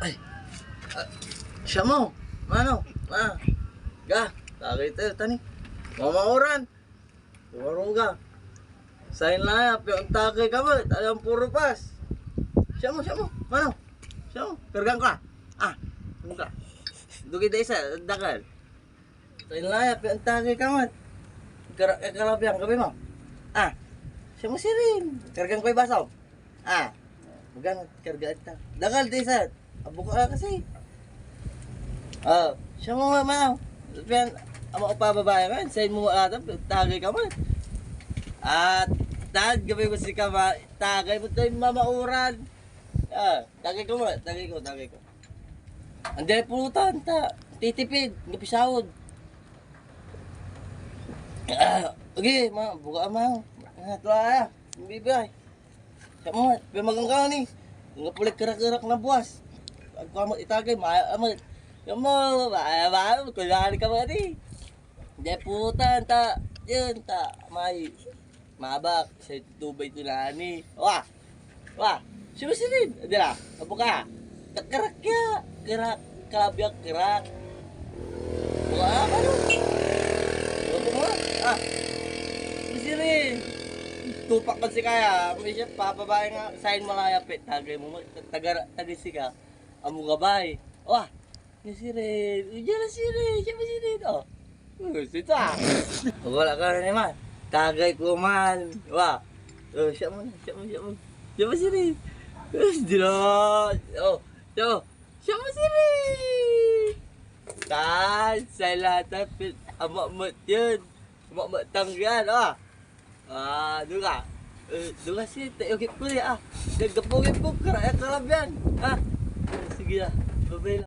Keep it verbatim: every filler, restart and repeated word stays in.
Ay. Ah, siya mo. Mano? Ah. Ga. Tagay tayo, tani. Mamauran. Tumaruga. Sain layap, ya ontagay ka met. Ayan, puro pas. Siya mo, siya mo. Mano? Siya mo. Kargan ka. Ah. Ano ka? Dugay da isa. Dakal. Sain layap, ya ontagay ka met. Kara-, eh, karabian, gabi mo. Ah. Siya mo sirin. Kargan ko yung baso. Ah. Magan, kargaan ta. Dakal da isa. Abuka ka kasi. Ah. Siya mo, mama. Pian, ama ko pa babae man. Sain mo ata, tagay ka man. Ah, tad, gabi mo si kama, tagay mo tayo mamauran. Ah, tagay ko mo, tagay ko, tagay ko. Andiay pulutan, ta. Titipid, kapisaod. Ah, okay, ma, buka ma. Ah, tua, ah. Bibay. Siya mo, may magang ka ni. Nga pulay kerak-kerak na buas. Agko amat itagay, maya amat. Siya mo, maya, maya, kunwari ka mo ni. Diyan puta, ta, yun, ta, may, mabak, sa tubay to na ni. Wa, wa, siya mo sirin, di la, abuka. Kerak ya, kerak, kabiak, kerak. Wah, ano? Ano mo? Ah, sirin. Tupak ko si kaya, may siya papabae nga, sain malaya pet, tagay mo, taga, taga sika. Amo ka bay. Wah, ni sirin. Diyan na sirin, siya mo sirin, oh. Oh, sito ah. Wala ka na naman. Tagay ko man. Wah. Oh, siya mo, siya mo, siya mo. Siya mo sirin. Diyan. Oh, siya mo. Siya mo sirin. Tan, say lahat na pin-, ama-, ama-, yun. Ama-, ama-, tanggal, ah. Ah, duga. Eh, duga si, tayo kip ko ni, ah. Naggapo-gapo, kara-, karabian. Ah, sige, ah. Babay lang.